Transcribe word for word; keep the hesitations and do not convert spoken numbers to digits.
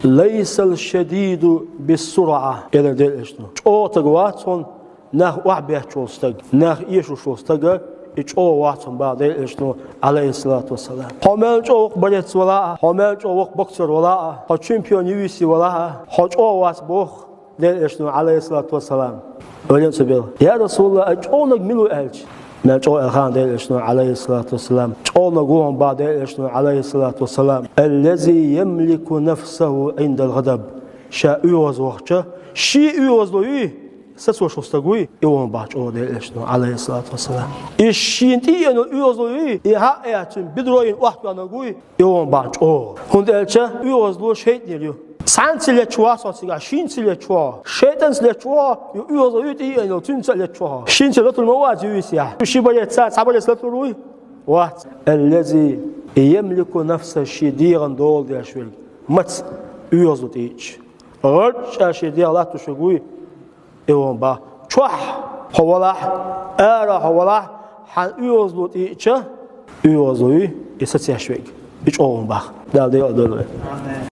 «Лайсал шадиду бис-сураӀа», — аьлар Делан Элчано. ЧӀогӀа стаг вац хьона нах охьабетташ волу стаг, нах эшош волу стаг, и чӀогӀа вац хьона боху Делан Элчано, Ӏалайхиссалату вассалам. Хьо мел чӀогӀа воккха борец валахь а, хьо мел чӀогӀа воккха боксер валахь а, хьо чемпион ю виси валахь а, хьо чӀогӀа вац боху Делан Элчано, Ӏалайхиссалату вассалам. Вален цо бел: «Я Расулаллах, ай чӀогӀаниг мила ву?» — аьлча, мел чӀогӀа аьлла хаьа Делан Элчано, Ӏалайхиссалату вассалам. ЧӀогӀаниг ву хьуна боху Делан Элчано, Ӏалайхиссалату вассалам: «Аллази ямлику нафсаху Ӏиндал гӀадаб». Ша оьгӀаз вахча, шен оьгӀазло юй, сацош волу стаг вуй, и ву хьуна боху чӀогӀа Делан Элчано, Ӏалайхиссалату вассалам. И шена тӀеэна оьгӀазло юй, и хьаъ а цуьнан бедро йина охьатоьхнарг вуй, и ву хьуна боху чӀогӀа. ХӀунда аьлча оьгӀазло шайтӀанера ю. Цхьаьнца леташ вац хьо цигахь, шинца леташ ву хьо, шайтӀанца леташ ву хьо, и оьгӀазло юй тӀеэна йолу, цуьнца а леташ ву хьо. Шинца латур ма вац юй висехь. Ши борец, цхьа борец латур вуй? Вац. «Аллази ямлику нафсаху», шен дегӀан дола деш верг. Маца? ОьгӀазло тӀеийцча. ГӀарчӀа шен дегӀ латтош верг вуй, и ву хьуна боху. Чохь хьо валахь, ара хьо валахь, хьан оьгӀазло тӀеийцча, оьгӀазло юй и сацош верг. И чӀогӀа ву хьуна боху. Дала декъала дойла вай.